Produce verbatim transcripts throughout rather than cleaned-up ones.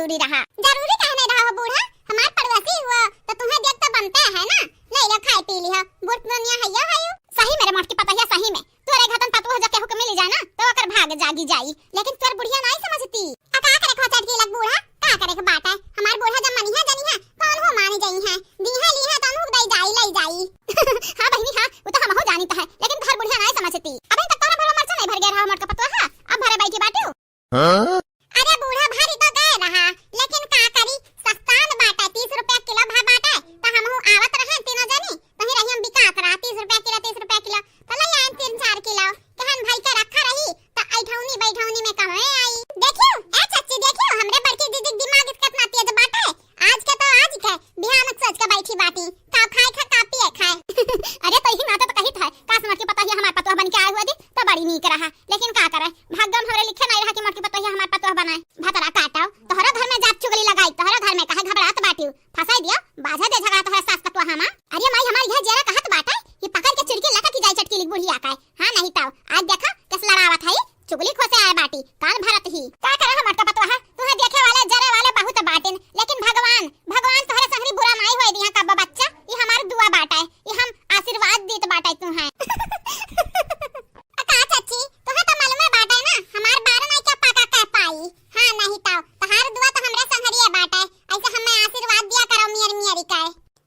जरूरी रहा। जरूरी काहे नहीं रहा हो बूढ़ा? हमार पड़ोसी हुआ, तो तुम्हें देख तो बनते है ना। ले लो, खाए पी लिहो। बूढ़ दुनिया है यो, है यो। सही में रे मोटकी पतोहिया, सही में। तोरे घतन पतोह जब केहू के मिल जाए ना, तो ओकर भाग जागी जाई। लेकिन तोर बुढ़िया नहीं समझती। आ का करे खो चटकी लग बूढ़ा? का करे के बात है? हमार बूढ़ा जब मनिहा जनिहा, कौन हो मान जइहा। दीहा लीहा, तौन हो दई जाई, लई जाई। हाँ बहिनी, हाँ, वो तो हमहू जानित है, लेकिन तोहर बुढ़िया नहीं समझती। अबे तक तोहरा भरवा मरचा नहीं भर गया रहा, मोटका पतोहा, अब भरे बैठी बाटियो। हाँ? अरे बूढ़ा, भरी तो गए रहा, लेकिन का करी, सस्तान बाटे, तीस रुपया किलो भा बाटे, तो हमहू आवत रहे तीनों जनी, तही रही हम बिकात रहा, तीस रुपया किलो, तीस रुपया किलो, तो ले आए तीन चार किलो, कहन भाई के रखा रही, तो ऐठौनी बैठौनी में कमे आई। देखियो, ए चच्ची, देखियो, हमरे बड़की दीदी के दिमाग कितना तेज बाटे, आज के तो आज के, बिहान के सोच के बैठी बाटी, का खाए खा, का पिए खाए। अरे तो यही नाते तो कहित है, काश मोटकी पतोहिया हमार पतोह बन के आए हुए दी, तो बड़ी नीक रहा। लेकिन का करे, भाग्य में हमरे लिखे नहीं रहा कि मोटकी पतोहिया हमार पतोह बनाए। भतरा काटो, तोहरो घर में जात चुगली लगाई, तोहरो घर में काहे घबरात बाटियो, फंसाई दियो, बाझा दे झगड़ा तोहरा सास पतोह हमार। अरे माई, हमार यह जेरा कहत बाटे कि पकड़ के चुरकी लटक जाई चटकीली बुढ़िया का। हाँ नहीं तो, आज देखा, कस लड़ावत है, चुगली खोसे आए बाटी, कान भरत ही। का करे हमर का पतोहा, तुहे देखे वाले, जरे वाले बहुत बाटिन, लेकिन भगवान, भगवान तोहरे संगरी बुरा नाई होए दिहा कब्बो बच्चा, ई हमार दुआ बाटे, ई हम आशीर्वाद दीत बाटे तुहे। आ का चाची, तुहे तो मालूमे बाटे ना, हमार बारह नाई के पाका कह पाई। हाँ, नहीं तो, तोहार दुआ तो हमरे संगरिये बाटे, ऐसे हमें आशीर्वाद दिया करो मियर मियरी के।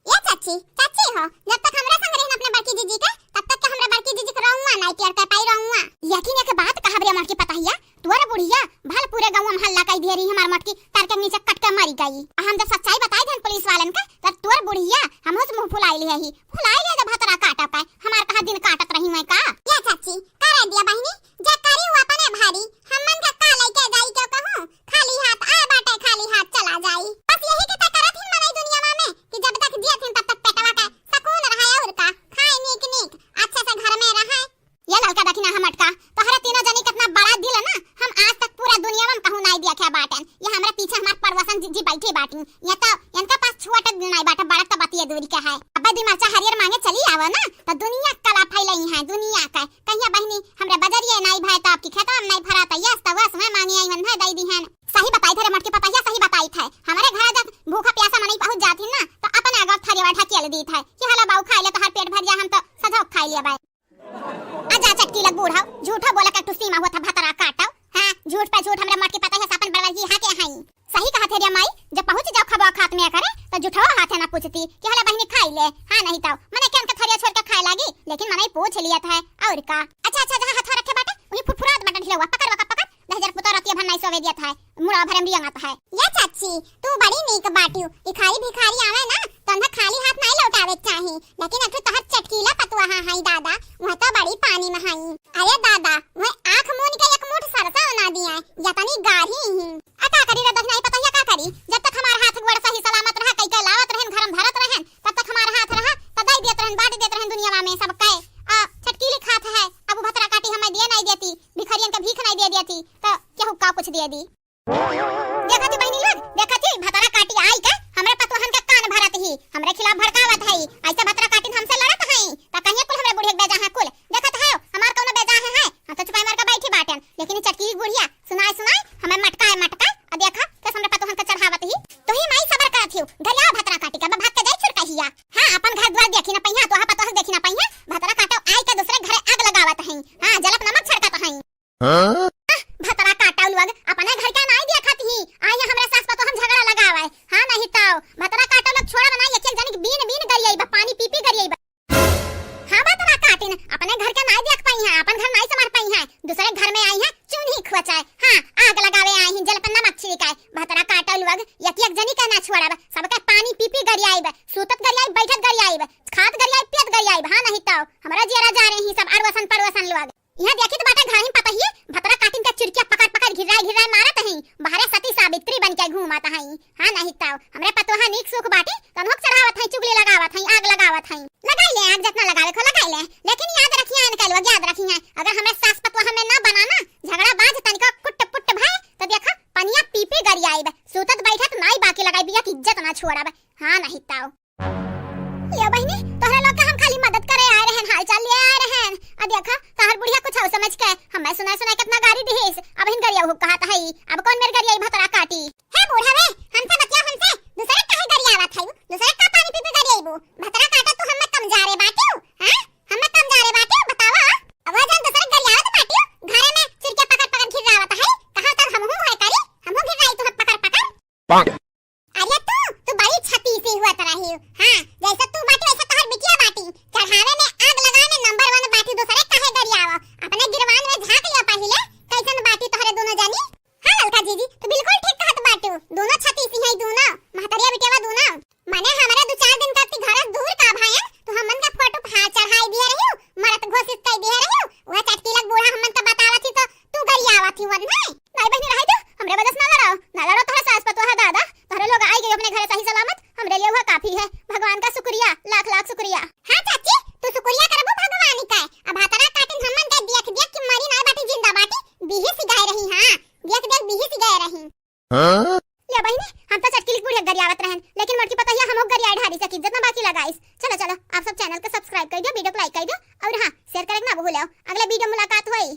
ए चाची, चाची हो, जब तक हमरा संग रहन अपने बड़की जीजी के, तब तक के हमरा बड़की जीजी के रउआ नाई टेर कर पाई रउआ। यकीन एक बात कहब रे मोटकी पतहिया, तोर बुढ़िया भल पूरे गाँव में हल्ला कई दिए रही, हमार मोटकी तर के नीचे कट के मरी गई। आ हम जब सच्चाई बताई देन पुलिस वालन के, तब तोर बुढ़िया हमहू से मुँह फुलाई लिहे ही, फुलाई लिहे जब भतरा काटब का, हमार कहाँ दिन काटत रही मैं का? ए चाची, करे दिया बहिनी, जे करी वो अपने भारी, हमन के का लइके जाई के कहूँ? खाली हाथ आए बाटे, खाली हाथ चला जाई। बस यही के तो करत हिन मनई दुनियावा में कि जब तक जियत हिन तब तक पेटवा का सुकून रहे और का, खाए नीक नीक, अच्छे से घर में रहे। ये ललका दखिना हमटका, तोहरा तीनों जनी कितना बड़ा दिल है ना, हम आज तक पूरा दुनियावा में कहूँ नाई देखा बाटन। ये हमरा पीछे हमार पड़ोसन जीजी बैठी बाटी, ये तो इनका पास छोट नाई बाटे, बड़ा तो बतिये दूरी के है। अबे दी मरचा हरियर मांगे चली आवा ना, तो दुनिया कला फैलई है, दुनिया का कहिया बहिनी, हमरे बजरिये नाई भए, तो आपकी खेतवा में नाई भरा, तो यस, तो वस, मैं मांगी आई, मन भए दई दिहन। सही बताई थे रे मोटकी पतहिया, सही बताई थे। हमरे घर जब भूखा प्यासा मनई पहुंच जात ही ना, तो अपने आगे थरिया ढकेल दीत है कि हला बाऊ खाई ले, तोहार पेट भर जा, हम तो सजो खाई लिया बाई। आ जा चटकी लग बूढ़ा, झूठो बोला के टुसी में हुआ था भतरा काटो। हाँ, झूठ पे झूठ हमरे मोटकी पतहिया से अपन बड़वर की हाँ के हई। सही कहा थे रे माई, जब पहुँच जाओ खबा खात में करे, तो जुठवा हाथे ना पूछती कि हला बहिनी खाई ले, हाँ नहीं तो मने के उनके थरिया छोड़ के खाए लागी, लेकिन मने पूछ लिया था और का। अच्छा, अच्छा, जहाँ हथवा रखे बाटे, उही फुरफुरात बाटे ढिलवा, पकड़ वका पकड़, दह हजार पुता रतिया भर नहीं सोवे दिया था, मुड़ा भरे में रियंगत है। ये चाची, तू बड़ी नीक बाटियो, भिखारी भिखारी आवे ना, तो उन्हें खाली हाथ नहीं लौटावे के चाही, लेकिन अठू तोहर चटकीला पतुआ हाँ हई दादा, वह तो बड़ी पानी में हई। अरे दादा, वह आँख मून के एक मुठ सरसा बना दिया, यतनी गाढ़ी ही। आ का करी रे दखिनाई पतहिया, का करी? जब तक हमार हाथ गोड़ सही सलामत रहा, कई के लावत रहन, घर में धरत रहन, तब तक हमार हाथ रहा, तो दे देत रहन, बांट देत रहन दुनियावा में सब कहे। आ, चटकीली खात है, अब उ भतरा काटी हमें दिए नहीं देती, भिखरियन के भीख नहीं दे देती, तो केहू का कुछ दे दी। देखा थी बहिनी लोग, देखा थी भतरा काटी आई के हमरे पतोहन के कान भरत ही, हमरे खिलाफ भड़कावत है, ऐसे भतरा काटी हमसे लड़त है, तो कहिए कुल हमरे बूढ़े के बेजा है कुल। देखत है, हमार कौनो बेजा है, है? हम तो चुपाई मार के बैठी बाटेन, लेकिन ई चटकीली बुढ़िया सुनाए सुनाए हमें मटकाए मटकाए, आ देखा, कैसे हमरे पतोहन के चढ़ावत ही। तो ही माई सबर करत हियो, गरियाओ भतरा काटी के, अब भाग के जाई चुरकहिया। हाँ, अपन घर द्वार देखी ना पहिया, तोहा पतोह देखी ना पहिया, भतरा काटो आई के दूसरे घरे आग लगावत हैं। हाँ, जलत नमक छिड़कत हैं। हाँ? आह, भतरा काटो लोग, अपने घर के नाई देखत ही, आई है हमरे सास पतोह हम झगड़ा लगावे। हाँ, नहीं तो, भतरा काटो लोग छोड़ा बनाई, एक एक जनी के बीन बीन गरियाई बा, पानी पी पी गरियाई बा। हाँ, भतरा काटिन, अपने घर के नाई देख पाई हैं, अपन घर नाई संभाल पाई हैं, दूसरे घर में आई हैं, चूल्ही खोचाए, हाँ, आग लगावे आई हैं, जल पर नमक छिड़काए। भतरा काटो लोग, एक एक जनी के ना छोड़ब, सबके पानी पी पी गरियाइब, सूतत गरियाइब, बैठत गरियाइब, खात गरियाइब, पियत गरियाइब। हाँ, नहीं तो, हमरा जियरा जा रही सब अड़वसन पड़वसन लोग। यहाँ देखित बाटे घरहिन पतहिए, भतरा काटिन के चुरकिया पकड़ पकड़ घिर्राए घिर्राए मारत हैं, बाहरे सती सावित्री बन के घूमत हैं। हाँ, नहीं तो, हमरे पतोहा नीक सुख बाटे, तनहुक चढ़ावत हैं, चुगली लगावत हैं, आग लगावत हैं। लगाई ले आग, जितना लगावे को लगाई ले, लेकिन याद रखिए, इनका लोग याद रखिए, अगर हमरे सास पतोहा में ना बनाना, झगड़ा बाज तनिको कुट पुट भय, तो देखा, पनिया पी पी गरियाइब, सूतत बैठत नाई बाकी लगाइब, एक इज्जत ना छोड़ब। हाँ, नहीं तो। यो बहिनी, तोहरे लोग के हम खाली मदद करे आए रहन, हाल चाल लिए आए रहन। आ देखा, तोहर बुढ़िया कुछ और समझ के हमें सुनाए सुनाए कितना गारी दिहिस। अब हिन गरिया हो कहत है, अब कौन मेर गरिया भतरा काटी? हे ए बूढ़ा वे, हमसे बतिया हमसे, दूसरे काहे गरियावत है? दूसरे का पानी पी पी गरियाइबू? भतरा काटो तू हमें कम जा रे बाटियो, हैं? हमें कम जा रे बाटियो, बतावा। अब वह जन दूसरे गरियावत बाटियो, घरे में चिरके पकड़ पकड़ घिर्रावत है, कहाँ तक हमहू है करी, हमहू घिर्राई तू पकड़ पकड़। अरे तू, तू बड़ी छतीसी हुआ तरह ही। हाँ, जैसे तू बाटी वैसे तोहर बिटिया बाटी। चढ़ावे में आग लगावे में नंबर वन बाटी, दूसरे काहे गरियावा? अपने गिरवान में झांक लिया पहिले, कैसन बाटी तोहरे दोनों जानी। हाँ ललका जीजी, तू बिल्कुल ठीक कहत बाटू। दोनों छतीसी है दोनों, महतरिया बिटियावा दोनों। माने हमारे दो चार दिन तक घर से दूर का भाई, तू हमन का फोटो फाड़ चढ़ाई दिए रही, मरत घोषित कर दिए रही, वह चटकीलक बूढ़ा हमन तो बतावत ही तो तू गरियावत ही वन है। नहीं बहिनी, रहे दो, हमरे वजह से ना लड़ाओ, ना लड़ो, तोहरे सास पतोह है दादा, तोहरे लोग आई गए अपने घर सही सलामत, हमरे लिए वह काफी है। भगवान का शुक्रिया, लाख लाख शुक्रिया। हाँ चाची, तू शुक्रिया करबू भगवान का। अब हतरा काटिन हमन के देख देख कि मरी ना बाटी, जिंदा बाटी, बिहिस गए रही। हाँ, देख देख बिहिस गए रही। हाँ? ले बहिनी, हम तो चटकीलिक बुढ़िया गरियावत रहन, लेकिन मोटकी पतोहिया हमहू गरियाई ढारी सकी, जितना बाकी लगाइस। चलो चलो, आप सब चैनल के सब्सक्राइब कर दियो, वीडियो को लाइक कर दियो, और हाँ, शेयर करे के ना भूलो। अगले वीडियो मुलाकात होई।